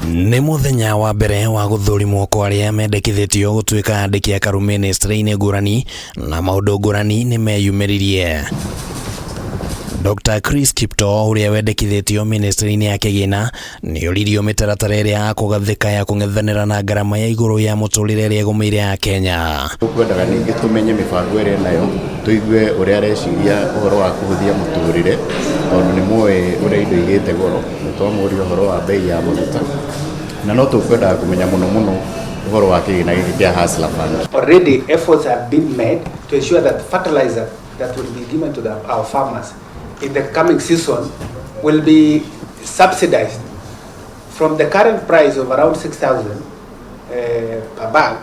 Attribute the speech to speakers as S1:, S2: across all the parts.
S1: Nĩ mũthenya wa mbere wa gũthũrimwo kwa arĩa mendekithĩtio gũtuĩka andĩki a karu mĩnĩstrĩ-inĩ ngũrani na maũndũ ngũrani nĩ meyumĩririe. Dr. Chris Kiptoo ũrĩa wendekithĩtio mĩnĩstrĩ-inĩ ya kĩgĩna nĩ oririo mĩtaratara ĩrĩa akũgathĩka ya kũng'ethanĩra na ngarama ya igũrũ ya mũtũrĩre ĩrĩa ĩgũmĩire Akenya.
S2: Tũkwendaga ningĩ tũmenye mĩbango ĩrĩa enayo, tũigue ũrĩa areciria ũhoro wa kũhũthia mũtũrĩre, tondũ nĩ mũĩ ũrĩa indo igĩte goro. Nĩ twamũria ũhoro wa bei ya maguta, na no tũkwendaga kũmenya mũno mũno ũhoro wa kĩgĩna gĩkĩ kĩa Hustler Fund.
S3: Already efforts have been made to ensure that fertilizer that will be given to our farmers in the coming season will be subsidized from the current price of around 6,000 per bag.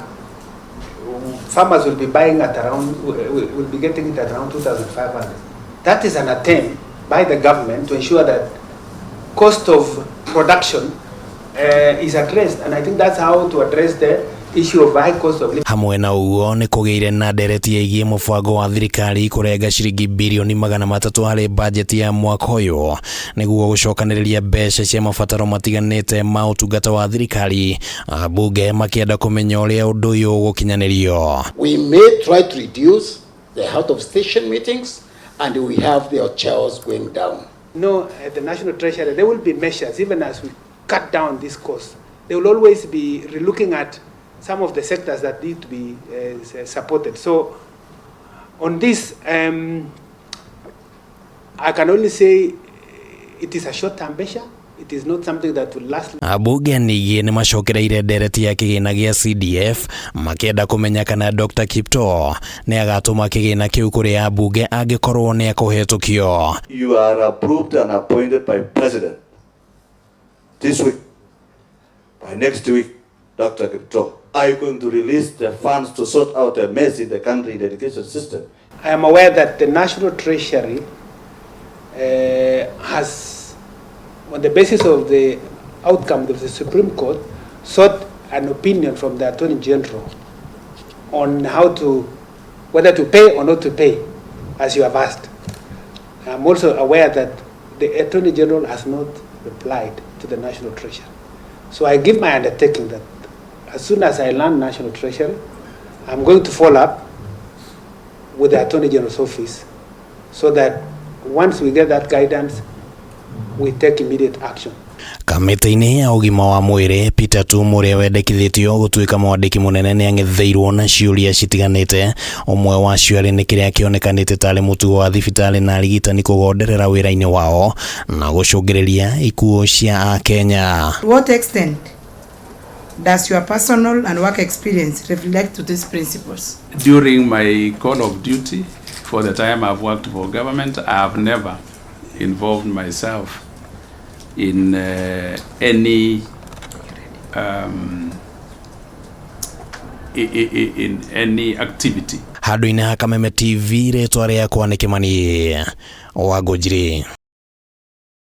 S3: Farmers will be buying at around, will be getting it at around 2,500. That is an attempt by the government to ensure that cost of production is addressed, and I think that's how to address the issue of high cost of living.
S1: Hamwe na ũguo nĩ kũgĩire na ndereti ĩgiĩ mũbango wa thirikari kũrenga ciringi birioni 300 harĩ bajeti ya mwaka ũyũ nĩguo gũcokanĩrĩria mbeca cia mabataro matiganĩte ma ũtungata wa thirikari, ambunge makĩenda kũmenya ũrĩa ũndũ ũyũ ũgũkinyanĩrio.
S4: We may try to reduce the out of station meetings, and we have the hotels going down.
S3: No, at the National Treasury, there will be measures, even as we cut down this cost. They will always be relooking at some of the sectors that need to be supported. So on this, I can only say it is a short-term measure. It is not something that will last.
S1: Ambunge ningĩ nĩ macokereire ndereti ya kĩgĩna gĩa CDF makĩenda kũmenya kana Dr. Kiptoo nĩ agatũma kĩgĩna kĩu kũrĩ ambunge angĩkorwo nĩ ekũhetũkio.
S5: You are approved and appointed by President this week. By next week, Dr. Kiptoo, are you going to release the funds to sort out a mess in the country in the education system?
S3: I am aware that the National Treasury has, on the basis of the outcome of the Supreme Court, sought an opinion from the Attorney General on whether to pay or not to pay, as you have asked. I'm also aware that the Attorney General has not replied to the National Treasury. So I give my undertaking that as soon as I land National Treasury, I'm going to follow up with the Attorney General's office so that once we get that guidance, we take immediate action.
S1: Kamĩtĩ-inĩ ya ũgima wa mwĩrĩ, Peter Tum ũrĩa wendekithĩtio gũtuĩka mwandĩki mũnene nĩ ang'etheirwo na ciũria citiganĩte. Ũmwe wacio arĩ nĩ kĩrĩa kĩonekanĩte tarĩ mũtugo wa thibitarĩ na arigitani kũgonderera wĩra-inĩ wao na gũcũngĩrĩria ikuũ cia Akenya.
S6: To what extent does your personal and work experience reflect to these principles?
S7: During my call of duty, for the time I've worked for government, I have never involved myself in any in any activity.
S1: Handũ-inĩ ha Kameme TV, rĩtwa rĩakwa nĩ Kĩmani wa Ngũnjiri.